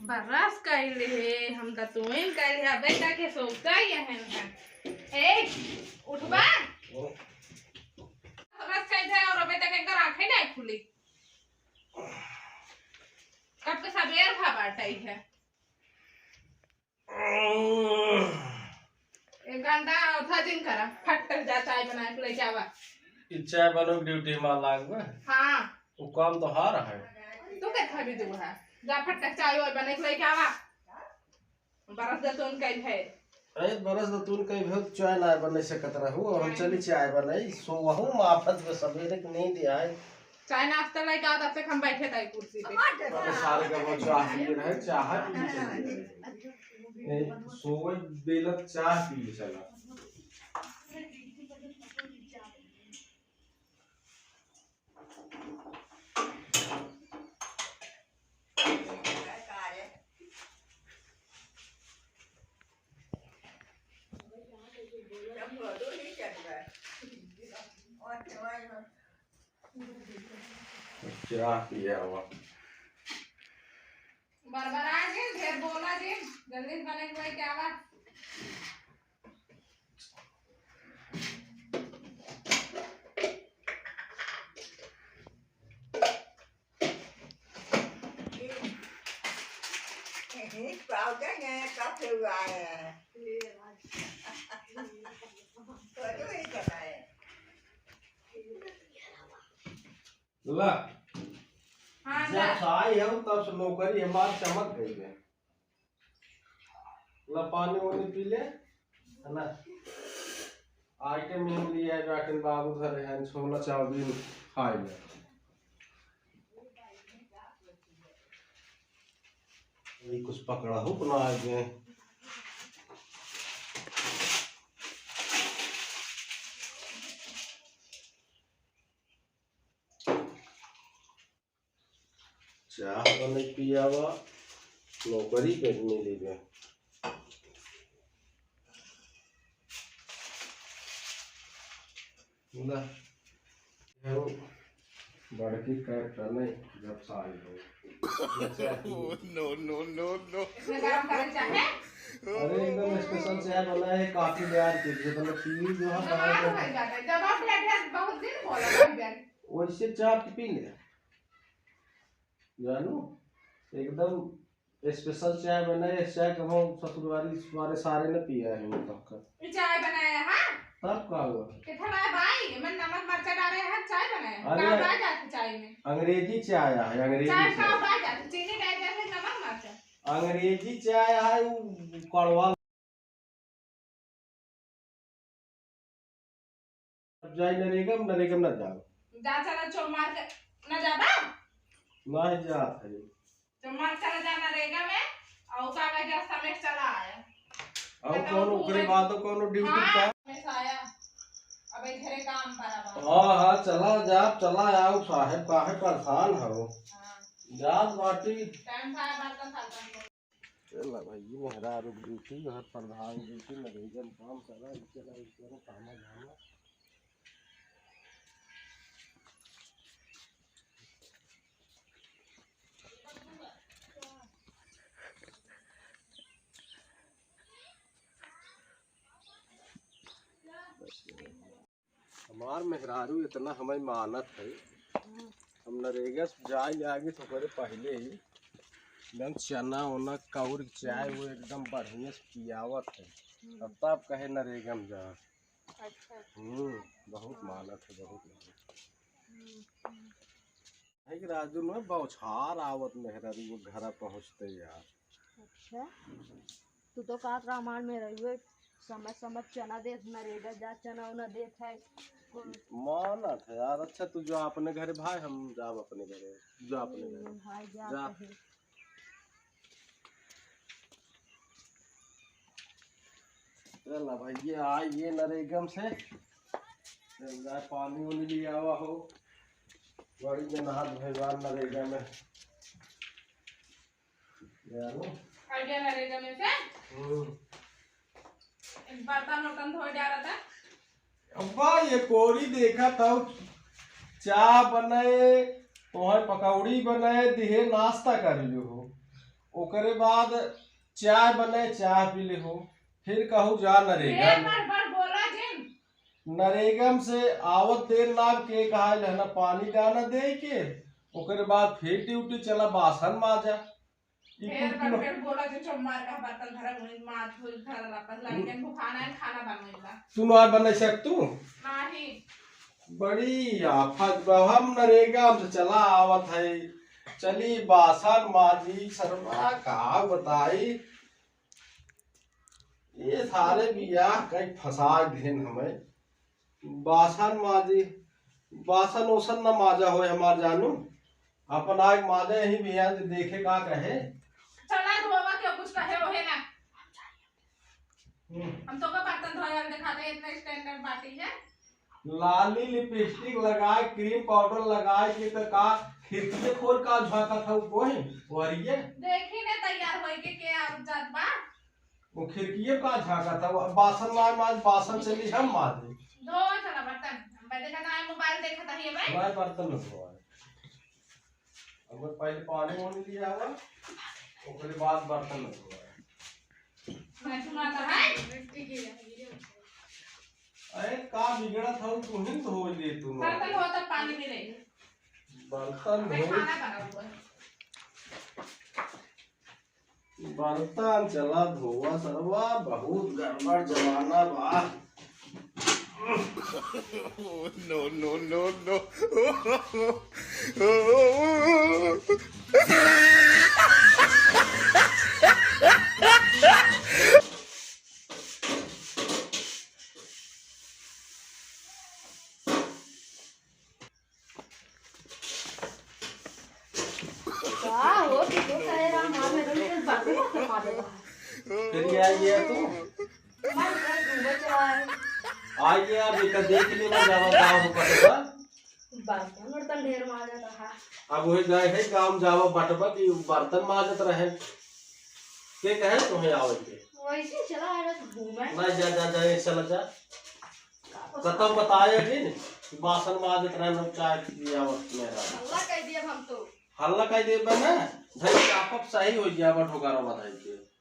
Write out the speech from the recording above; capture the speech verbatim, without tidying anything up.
बरस कइले हे, हम दतुइन कइले हे, अबे तक के सोता ही है ना। ए, उठबा? बरस कइले हे और अबे तक एक आंखें नहीं खुली। कब के सबेर भा बाटइ है। एक घंटा औथा जिन करा, फट कर जा चाय बनाए के लेके आवा। ई चाय बनोक ड्यूटी में लाग बा। हाँ। वो काम तो हार है। तू के खाबी तू है? जा फट कर चाय वाय बनाए के लेके आवा। बरस दतुइन कई भे। अरे बरस दतुइन कई भे, चाय ना बने सकत रहू, हम चली चाय बनाई, सोवहू माफत में सबेरे के नींद आए। चाय नाश्ता लेके आओ, तब तक हम बैठे थे कुर्सी पे। अरे सारे का वो चाह पी रहे, चाह पी चले गए। ए, सोवे बेला चाह पी चला। चाह पिया हुआ। बरबरा जिन, ढेर बोला जिन, जल्दी से बने के लेके आवा। यही पाउडर है, कब से हुआ है? कदू ही चला है। ला। हाँ, जब ला। से आई है, तब से नौकरी हमार चमक गई है। ला, पानी वानी पी ले, है ना? आइटम में हम लिए हैं, बैठन बाबू धरे हैं, छोला चाउमीन खाए ले। ये कुछ पकड़ा हो, बना गए। चाह बने पियावा, नौकरी पे मिली बे। ना, हम बड़की का तने जब साल हो। No, no, no, no। इसमें गरम करे चाहे? अरे, एकदम स्पेशल चाय बना है, काफी यार के लिए, मतलब, पीवी जो है, हाँ, बनाया है। भाई, ज्यादा। जब आप बैठे हैं, बहुत दिन बोला, भाई, बैठ। वैसे चाय पी ले। जानू, एकदम स्पेशल चाय बनाए, इस चाय के हम ससुरवारी वाले सारे ने पिया है, वो तक का। ये चाय बनाया है? तब का हुआ? कितना है भाई? एमन नमक मरचा डाले हैं, चाय बनाया है। अरे, का डाल जाती चाय में? अंग्रेजी चाय है, अंग्रेजी चाय चाय। का डाल जाती? चीनी डाल जाती, नमक मरचा। अंग्रेजी चाय है, वो कड़वा। अब जाई नरेगा में, नरेगा में ना जाओ। जा चला चोमार के, ना जाबा? नहीं जात है। चोमार चला जा नरेगा में, और का कहे जा समय चला आया। और तो कौन वो ओकरे पूरे बाद तो कौन ड्यूटी हाँ, का? हमेशा आया। अब इधरे काम पर अब। हाँ, हाँ, चला जा, चला आओ साहेब, काहे परेशान हो? हाँ। जात बाटी। टाइम था, बात का था, था। चला भाई, ये मेहरारू ड्यूटी, घर प्रधान ड्यूटी, नरेगा में काम करा, इस तरह, इस तरह, ताना झाना। हमार मेहरारू इतना हमें मानत है, हम नरेगा से जाए आगे तो ओकरे पहले ही एकदम चना उना कौर चाय वो एकदम बढ़िया से पियावत है। अब तब कहे नरेगा में जा। अच्छा। हम्म, बहुत मानत है, बहुत मानत। हम्म, हम्म। है कि राजू में बौछार आवत मेहरारू वो घरा पहुँचते यार। अच्छा। तू तो कहत रहा हमार मेहररुए समय समय चना देत, नरेगा जा चना उना देत है। मानत है यार। अच्छा, तू जा अपने घरे भाई, हम जाब अपने घरे। जा अपने घरे। हम्म, भाई जा जा। कहे। चल ना भाई, ये आ, ये नरेगम से। चल जा, पानी उनी ले आवा हो। बड़ी जनात भगवान नरेगा में। ले आ लो। आ गया नरेगा में से? हम्म। एक बर्तन उर्तन धोए जा रहा था। अब्बा, ये कोरी देखा था, चाह बनाए, तोहे पकौड़ी बनाए, दिहे नाश्ता कर लियो हो। ओकरे बाद चाय बने, चाय पी ले हो, फिर कहू जा नरेगा ढेर में। बड़ बड़ बोला जिन। नरेगा में से आवत देर ना के कहा है ना पानी दाना दे के, ओकरे बाद फिर ड्यूटी चला बासन माजा। ई ढेर कुल बड़ कुल बड़ बोला जो चुप मार का बर्तन धरा, वही माज धोई धरा ला, पहला लड़कन को खाना है, खाना बनवेला। तू ना बने सक तू? नाही। बड़ी आफत बा, हम नरेगा में से चला आवत है, चली बासन माजी, सरवा का बताई, ये सारे बियाह कई फंसा दिहन हमें। बासन माजी, बासन ओसन न माजा होए हमार जानू, अपन आग माजे ही बियाह जे देखे का कहे। चला धोवा के कुछ कहे ओहे ना। हम्म। हम तो का बर्तन धोए वाले दिखाते हैं, इतना स्टैंडर्ड बाटी है। लाली लिपस्टिक लगाए, क्रीम पाउडर लगाए के तो का खिड़की खोल का झांका था वो है, वरिये। देखी ने तैयार होए के, के आ जात बा। वो खिड़किए का झांका था, वो बासन मार मार, बासन चली हम मार दे। धो चला बर्तन। हम बदे का ना मोबाइल देखा था ये भाई। भाई बर्तन न धोआ। अब पहले पानी वानी लिया हुआ, ओकरे बाद बर्तन न धोआ। मैं सुनाता है। अरे का बिगड़ा था, तू ही तो हो ले तू। बर्तन धोआ तब पानी मिले। बर्तन अबे धो। खाना बना हुआ है। बर्तन चला धोवा सरवा, बहुत गड़बड़ जमाना बा। No, no, no, no। का हो, तू तो कहे रहा, माँ, मैं तो कुछ बातें मत कर पाते बाहर। फिर ये आ गया तू? मैं तो घूमे चला है। आ गया, अभी का देख ले, मैं जावा का हो पाते बा। बर्तन उर्तन ढेर माजत रहा। अब वही गए है गाँव जावा बटबा कि बर्तन माजत रहे। के कहे तुम्हें आवे के? वैसे चला है, बस घूमे। ना, जा, जा, जा, ये चला जा। कतौ बताए दिन कि बासन माजत रहन, चाय पियावत में रहन। हल्ला कह दिया हम तो। हल्ला कह देबे ना, धर के आप सही हो गया, बट होगा रो बताई के।